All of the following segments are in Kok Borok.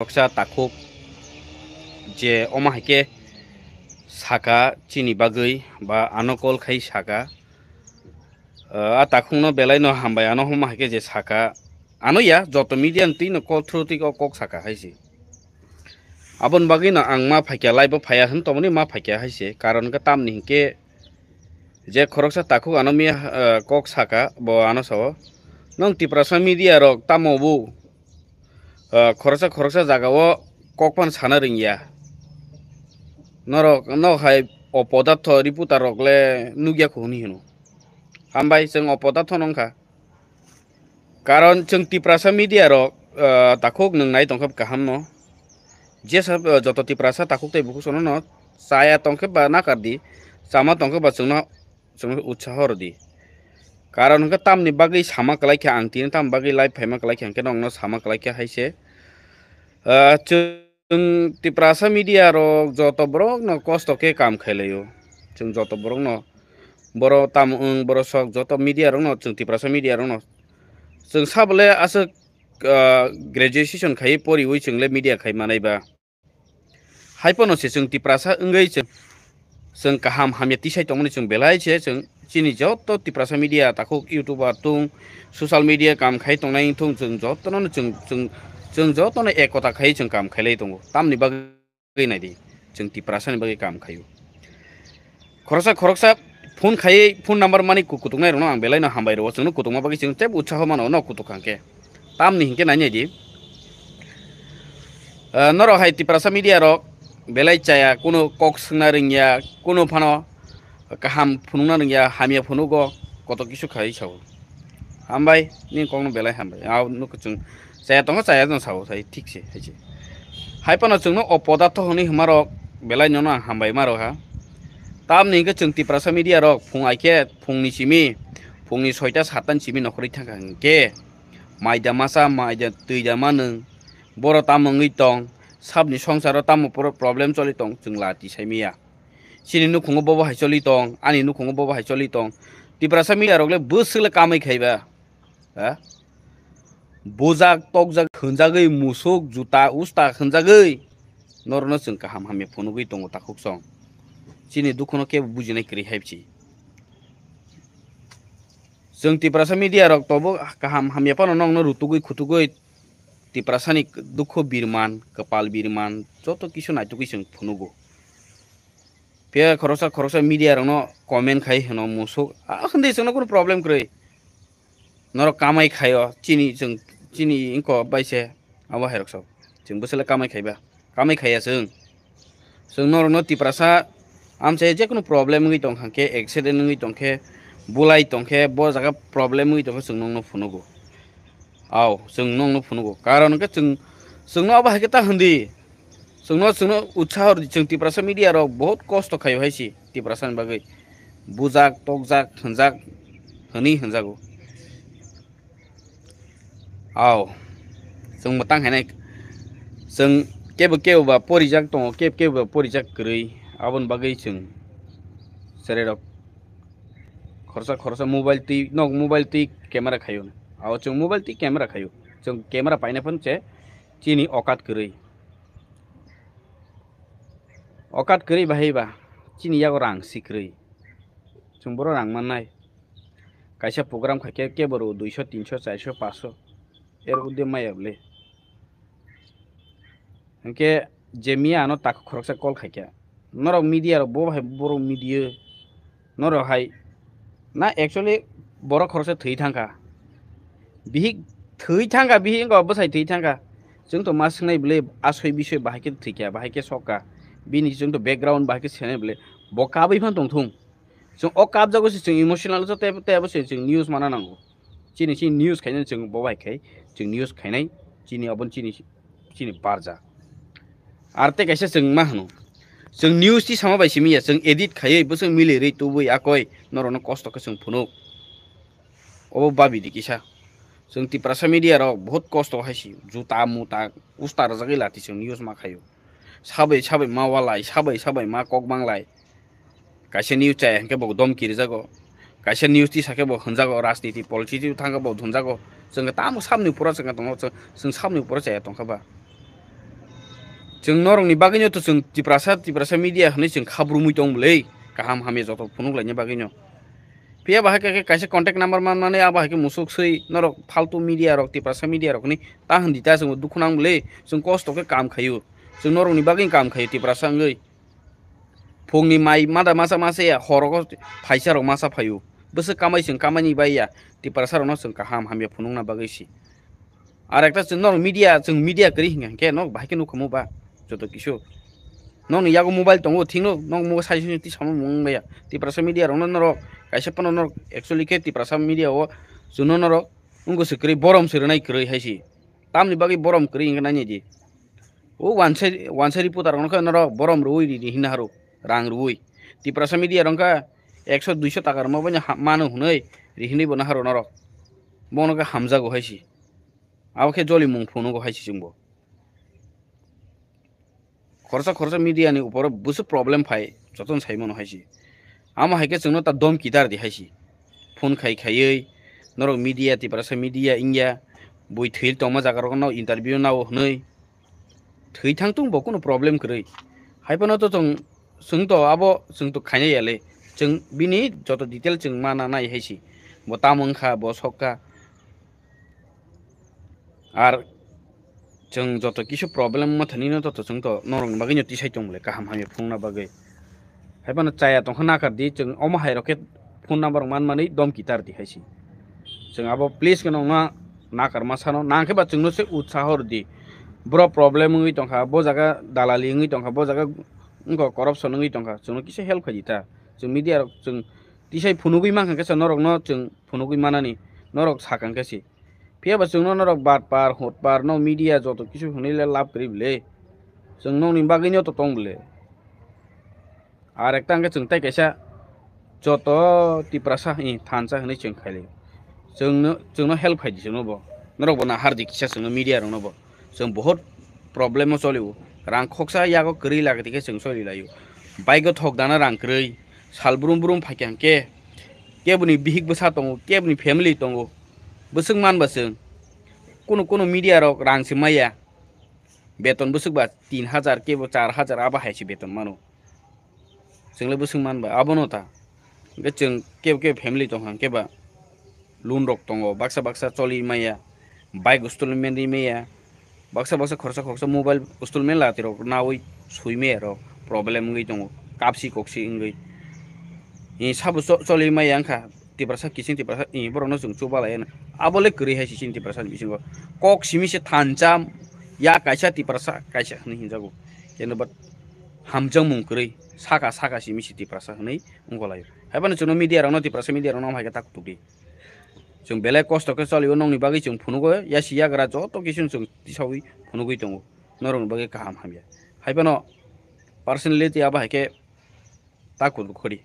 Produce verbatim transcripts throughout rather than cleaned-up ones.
khoroksa takhuk je omo hai khe saka chini bagwi ba ano call khai saka. Ah, a takhukno belai no hambai, ano homa hai khe je saka, ano ya, joto media ni twi no call through twi o kok saka hai se. Aboni bagwi no ang ma phaikya, live o phaiya hwn tongmani ma phaikya hai se. Karon khe tamni hinkhe je khoroksa takhuk ano miya, ah, kok saka, bo ano sao, "Nwng Tiprasa media rok tamo bo, ah, khoroksa khoroksa jaga o kok phan sana rwngya. Norok, nok hai o podartho reporter rok le nukya kho," hwnwi hwno. Hambai, chwng o podartho no wngkha. Karon chwng Tiprasa media rok, ah, takhuk nwng nai tongkhe kaham no. Jesa, ah, joto Tiprasa takhuk tei bukhuk sono no chaya tongkhe ba nakar di, chama tongkhe ba chwngno, chwngno utsaho rw di. Karon hwnkhe tamni bagwi sama kwlai kha ang tini, tam bagwi live phaima kwlai kha hwnkhe nokno sama kwlai kha hai se. Ah, chwng Tiprasa media rok joto borok no kosto khe kam khailai o. Chwng joto borok no, boro tamo wng, boro sok, joto media rok no, chwng Tiprasa media rok no. Chwng sabole aswk, ah, graduation khai poriwi chwng le media khai manai ba. Hai phano se chwng Tiprasa wngwi chwng, chwng kaham hamya tisai tongmani chwng belai se chwng chini joto Tiprasa media takhuk YouTuber tung, social media kam khai tongnai thung, chwng jotono no chwng, chwng, chwng jotono ekota khai chwng kam khailai tongo. Tamni bagwi nai di, chwng Tiprasa ni bagwi kam khaio. Khoroksa khoroksa phone khai, phone number mani ku-, kutuknai rokno ang belai no hambai rwo, chwngno kutukma bagwi chwng teibo utsaho mano no kutuk hwnkhe. Tamni hinkhe nai nai di. Ah, norok hai Tiprasa media rok belai chaya, kuno kok swngna rwngya, kuno phano kaham phunukna rwngya, hamya phunugo, koto kisu khai sao. Hambai, nini kokno belai hambai. Ao nuk chwng chaya tongo, chaya no sao, sai thik se, hai se. Hai phano chwngno o podartho hwnwi hwnmarok belai nono ang hambai ma rw ha. Tamni hinkhe chwng Tiprasa media rok phung ai khe phungni simi, phungni soita sattan simi nokhorwi thangkha hinkhe, maida masa, maida twida manwng, boro tamo wngwi tong, sabni songsaro tamo pro-, problem choli tong, chwng lati saimiya. Chini nukhungo bobo hai choli tong, ani nukhungo bobo hai choli tong. Tiprasa media rok le bwswk le kamai khaiba. Ha? Bujak, tokjak, hwnjagwi, musuk, juta, usta hwnjagwi. Norokno chwng kaham hamya phunugwi tongo takhuk song. Chini dukhuno kebo bujinai kwrwi hai bisi. Chwng Tiprasa media rok tobo kaham hamya phano nokno rutugwi khutugwi Tiprasani dukhu birman, kwpal birman, joto kisu naitugwi chwng phunugo. Phiya khoroksa khoroksa media rokno comment khai hwno musuk, a hwndwi chwngno kunu problem kwrwi. Norok kamai khaio, chini chwng, chini wngkok bai se, abo hai rok sok. Chwng bwswk le kamai khaiba, kamai khaiya chwng. Chwng norokno Tiprasa amchai je kunu problem wngwi tong kha khe, accident wngwi tong khe, bulai tong khe, bo jaga problem wngwi tong khe chwng nokno phunugo. Ao, chwng nokno phunugo. Karon hwnkhe chwng, chwngno abo hai khe ta hwndi. Chwngno, chwngno utsaho rw di, chwng Tiprasa media rok bahut kosto khaio hai se, Tiprasa ni bagwi. Bujak, tokjak, hwnjak, hwnwi hwnjago. Ao, chwng mwtang hainai, chwng kebo kebo ba porijak tongo, kebo kebo ba porijak kwrwi, aboni bagwi chwng cherai rok khoroksa khoroksa mobile twi, nok mobile twi camera khaio. Ao chwng mobile twi camera khaio. Chwng camera paina phano se chini okat kwrwi. Okat kwrwi bahai ba, chini yago rang si kwrwi. Chwng boro rang mannai. Kaisa program khaikhe kebo rw duiso, tinso, chaiso, paso. Er ude maya bwle. Hwnkhe je miya ano tak khoroksa call khaikha. Norok media rok bo hai borok media. Norok hai na actually borok khoroksa thwi thangkha. Bihik thwi thangkha, bihik wngkha bwsai thwi thangkha. Chwng to ma swngnai bwle asoi bisoi bahai khe thwikha, bahai khe sokha. Bini chwng to background bahai khe senai bwle bo kabwi phan tongthung. Chwng o kabjago se chwng emotional wngsa tei, tei abo se chwng news mana nango. Chini, chini news khainai chwng bo bai khai, chwng news khainai, chini abo chini, chini barja. Ar tei kaisa chwng ma hwno. Chwng news ti sama bai simi ya, chwng edit khaiwi, bwswk milirwi tubui akoi, norokno kosto khe chwng phunuk. Obo babi di kisa. Chwng Tiprasa media rok bahut kosto hai si, juta muta, usta rwjagwi lati chwng news ma khaio. Sabai sabai ma walai, sabai sabai ma kok manglai. Kaisa news chaya hwnkhe bo domki rijago. Kaisa news tisa khe bo hwnjago, rajniti politics thangkhe bo hwnjago. Chwng tamo samni pura chwng tongo, chwng, chwng samni pura chaya tongkha ba. Chwng norokni bagwino to chwng Tiprasa, Tiprasa media hwnwi chwng khabrumwi tong bwlwi, kaham hamya joto phunuk laina bagwino. Phiya ba hai khe kaisa contact number man mani abo hai khe musuk swi norok faltu media rok, Tiprasa media rok hwnwi ta hwn di ta chwng dukhu nang bwlwi, chwng kosto khe kam khaio. Chwng norokni bagwi kam khaio Tiprasa wngwi. Phungni mai mada masa masa ya, horogo phaisa rok masa phaio. Bwswk kamai chwng kamani bai ya, Tiprasa rokno chwng kaham hamya phunukna bagwi si. Ar ekta chwng norok media, chwng media kwrwi hinkha hinkhe norok bahai khe nukhumu ba joto kisu. Nokni yago mobile tongo thikno nok mugo sai sini twi samung mung ya. Tiprasa media rokno norok kaisa phano norok actually khe Tiprasa media o chwngno norok wngkha se kwrwi borom se rwnai kwrwi hai si. Tamni bagwi borom kwrwi hinkhe naini di. O wansa, wansa reporter rokno khe norok borom rwui ri, ri hinna haruk, rang rwui. Tiprasa media rok khe ekso duiso taka rwma bai ha-, mano hwnwi ri hinwi bo naharo norok. Bono khe hamjago hai si. Abo khe joli mung phunugo hai si chwngbo. Khoroksa khoroksa media ni uporo bwswk problem phai, jotono sai mano hai si. Amo hai khe chwngno ta domki dar di hai si. Phone khai khaiwi norok media, Tiprasa media wngya, bui thwil tongma jaga rokno interview nao hwnwi. Thwi thang tung bo kuno problem kwrwi. Hai phano to chwng, chwng to abo chwng to khaina ya le. Chwng bini joto detail chwng mana nai hai si. Bo tamo wngkha, bo sok kha. Ar chwng joto kisu problem wngma thani no to chwng to norok ni bagwi no tisai tong le kaham hamya phunukna bagwi. Hai phano chaya tong kha nakar di, chwng omo hai rok khe phone number man mani domki tar di hai si. Chwng abo please khe nokna nakar ma sano, nang khe ba chwngno se utsaho rw di. Bro problem wngwi tong kha, bo jaga dalali wngwi tong kha, bo jaga wngkha corruption wngwi tong kha, chwngno kisa help khai di ta. Chwng media rok chwng tisai phunugwi mankha khe sa norok no chwng phunugwi manani norok sakang khe si. Phiya ba chwngno norok batpar, hotpar, no media joto kisu hwnwi le lab kwrwi bwle. Chwng nokni bagwi no to tong bwle. Ar ekta hwnkhe chwng tei kaisa joto Tiprasa, i, thansa hwnwi chwng khaili. Chwngno, chwngno help khai di chwngno bo. Norok bo nahar di kisa chwngno media rokno bo. Chwng bohot problem o cholio. Rang khoksa yago kwrwi lagati khe chwng choli laio. Bike o thok dana rang kwrwi. Sal brum brum phaikha hwnkhe keboni bihik bwsa tongo, keboni family tongo. Bwswk man ba chwng. Kunu kunu media rok rang se maya. Beton bwswk ba tin hajar, kebo char hajar abo hai se beton mano. Chwng le bwswk man ba abono ta. Hwnkhe chwng kebo kebo family tong kha hwnkhe ba loan rok tongo, baksa baksa choli maya, bike installment ri maya, baksa baksa khoroksa khoroksa mobile installment lati rok nawi sui maya rok problem wngwi tongo, kapsi koksi wngwi. Ni sabo cho-, choli maya wngkha, Tiprasa kiching Tiprasa, i, borokno chwng chubalai ya. Abo le kwrwi hai se chini Tiprasa ni bisingo. Kok simi se thansa, ya kaisa Tiprasa kaisa hwnwi hinjago. Keno but hamjakmung kwrwi, saka saka simi se Tiprasa hwnwi wngkolaio. Hai phano chwngno media rokno, Tiprasa media rokno omo hai khe ta kutuk di. Chwng belai kosto khe cholio, nokni bagwi chwng phunugo, yasi yagra joto kisu chwng tisawi phunugwi tongo. Norokni bagwi kaham hamya. Hai phano personality abo hai khe ta kutuk khori.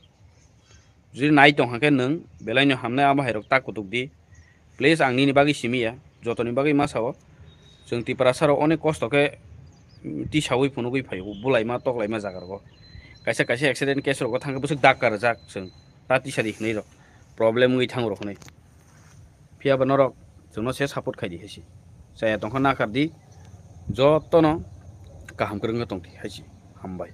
Jodi nai tong kha khe nwng belaino hamnai abo hai rok ta kutuk di. Please ang nini bagwi simi ya, jotoni bagwi ma sao. Chwng Tiprasa rok onek kosto khe, mm, tisawi phunugwi phaio, bulaima toklaima jaga rogo. Kaisa kaisa accident case rogo thang khe bwswk dakka rwjak chwng, ta tisa di hwnwi rok. Problem wngwi thango rok hwnwi. Phiya ba norok chwngno se support khai di hai se. Chaya tong kha nakar di, jotono kaham kwrwngno tong di hai se. Hambai.